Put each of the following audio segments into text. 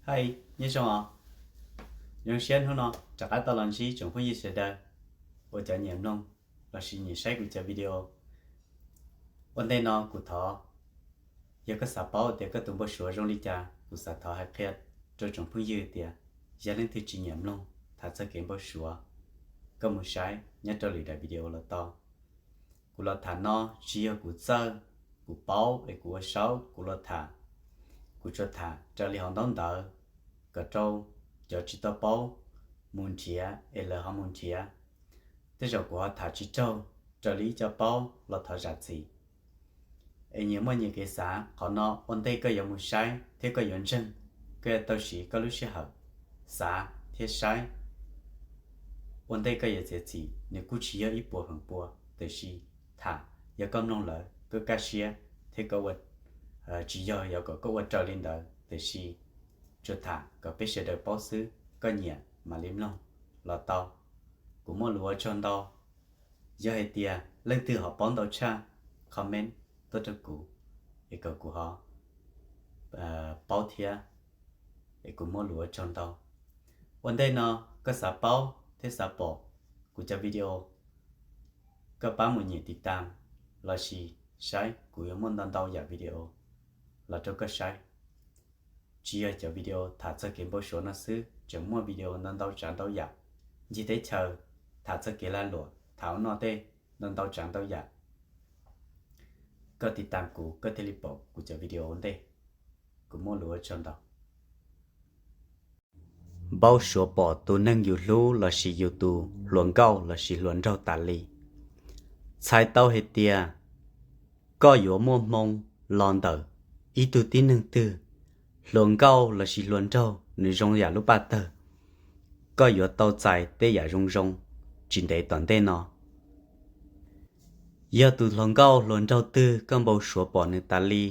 Hi, nyob zoo os. Zoo siab hnub no rov qab tau los ntsib tsoom phooj ywg sawv daws uas cov nyiam mloog lossis nyiam saib kuv cov video. Ua ntej no kuv thov, yog koj xav paub tias koj tus npau suav zoo li cas, kuv xav thov hais qhia rau tsoom phooj ywg tias yog leej twg tsis nyiam mloog tham txog kev npau suav, koj mus saib nyob rau lwm daim video los tau. Kuv los tham no tsis yog kuv txawj, kuv paub es kuv ua saub kuv los tham. Kuv tsuas tham raws li hauv ntaub ntawv kom rau cov tsis tau paub mus nrhiav es lawv ho mus nrhiav. Tej zaum kuv ho tham tsis raug, raws li ib co paub los thov zam txim. Es nyias muaj nyias kev xav, qhov no ua ntej koj yuav mus saib thiab koj yuav ntseeg, koj yuav tau siv koj lub sij hawm xav thiab saib. Ua ntej koj yuav txiav txim, nws kuj tsis yog ib puas feem pua, tiam sis tham, yog koj mloog lawm koj kaj siab thiab koj ua, tsis yog yog kom koj ua raws li ntawd, tiam sis tsuas tham kom peb sawv daws paub xwb, koj nyiam mam li mloog los tau. Kuv muaj lus ua tsaug ntau. Yog hais tias leej twg ho paub ntau tshaj, comment tuaj rau kuv es kom kuv ho paub thiab, es kuv muaj lus ua tsaug ntau. Ua ntej no koj xav paub thiab xav pom kuv cov video, koj pab mus nyem tiv tam lossis saib, kuv yuav muaj ntau ntau yam video los rau koj saib. Tsis yog cov video tham txog kev npau suav no xwb, tseem muaj video ntau ntau tsav ntau yam, ncig teb chaws, tham txog kev lag luam, tham ub no tej ntau ntau tsav ntau yam. Koj tiv tam kuv koj thiaj li pom kuv cov video ua ntej. Kuv muaj lus ua tsaug ntau. Npau suav pom tus neeg yus hlub lossis yus tus hluas nkauj lossis hluas nraug tas li. Txhais tau hais tias koj yuav muaj hmoo los ntawm ib tug tib neeg twg, hluas nkauj lossis hluas nraug nws zoo yam lub paj tawg, koj yuav tau txais tej yam zoo zoo tsis ntev tom ntej no. Yog tus hluas nkauj hluas nraug twg koj npau suav pom nws tas li,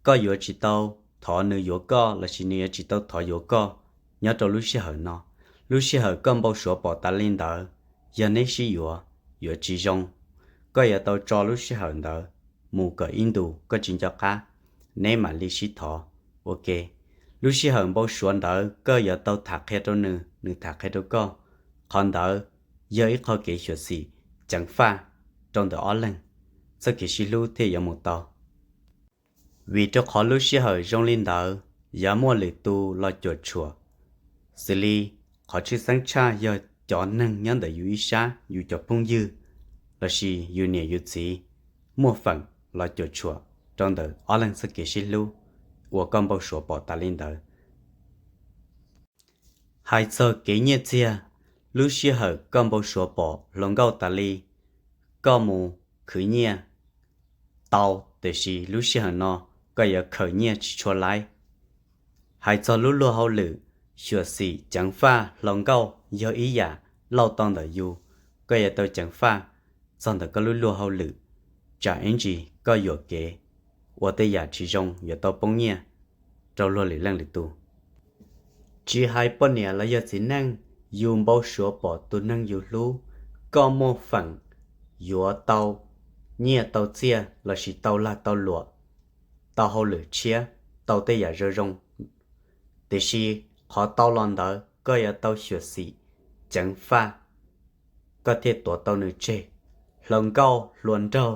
koj yuav tsis tau thov nws yuav koj lossis nws yuav tsis tau thov yuav koj nyob rau lub sij hawm no. Lub sij hawm koj npau suav pom tas li ntawd, yog neb sib yuav, yuav tsis zoo. Koj yuav tau tso lub sij hawm ntawd mus kom ib ntus koj tsis nco qab, neb mam li sib thov ua ke. Lub sij hawm npau suav ntawd koj yuav tau tham qhia rau nws, nws tham qhia rau koj. Qhov ntawd yog ib qho kev xyuam xim ceev faj rau ntawm ob leeg, txoj kev sib hlub thiaj yuav mus tau. Vim rau qhov lub sij hawm zoo li ntawd, yuav muaj lwm tus los cuam tshuam, xws li qhov tshwj xeeb tshaj yog cov neeg nyob ntawm yus ib sab, yus cov phooj ywg lossis yus niam yus txiv, muaj feem los cuam tshuam rau ntawm ob leeg txoj kev sib hlub uas koj npau suav pom tas li ntawd. Hais txog kev nyiaj txiag, lub sij hawm koj npau suav pom hluas nkauj tas li, koj mus khwv nyiaj tau, tiam sis lub sij hawm no koj yuav khaws nyiaj tsis tshua laib. Hais txog lub luag hauj lwm, xyuam xim ceev faj hluas nkauj yog ib yam lauj tau ntawm yus, koj yuav tau ceev faj txog ntawm koj lub luag hauj lwm, tsam ib ntsis koj yuam kev ua tej yam tsis zoo yuav tau poob nyiaj rau luag lwm leej lwm tus. Tsis hais poj niam los yog txiv neej, yus npau suav pom tus neeg yus hlub, koj muaj feem yuav tau nyiaj tau txiaj lossis tau lag tau luam, tau hauj lwm tshiab, tau tej yam zoo zoo. Tiam sis qhov tau los ntawd koj yuav tau xyuam xim ceev faj, koj thiaj tuav tau nws tseg. Hluas nkauj hluas nraug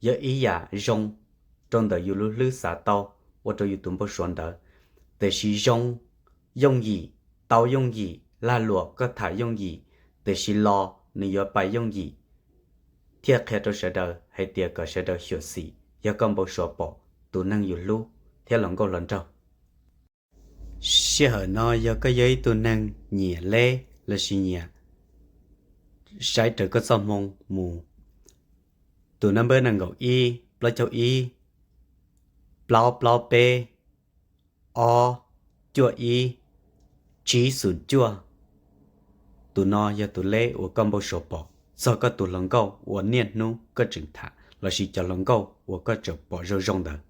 yog ib yam zoo rau ntawm yus lub hlwb xav tau ua rau yus tus npau suav ntawd. Tiam sis zoo yooj yim, tau yooj yim, lag luam koj tham yooj yim, tiam sis los nws yuav pais yooj yim, thiaj qhia rau sawv daws hais tias kom sawv daws xyuam xim yog koj npau suav pom tus neeg yus hlub thiab hluas nkauj hluas nraug. Sij hawm no yog koj yog ib tug neeg nyiam leb lossis nyiam saib raws koj txoj hmoo mus, tus naj npawb nees nkaum ib, plaub caug ib, plaub plaub peb, ob cuaj ib, tsib xoom cuaj. Tus no yog tus leb uas koj npau suav pom txog koj tus hluas nkauj uas niaj hnub koj tseem tham lossis cov hluas nkauj uas koj tseem pom zoo zoo ntawd.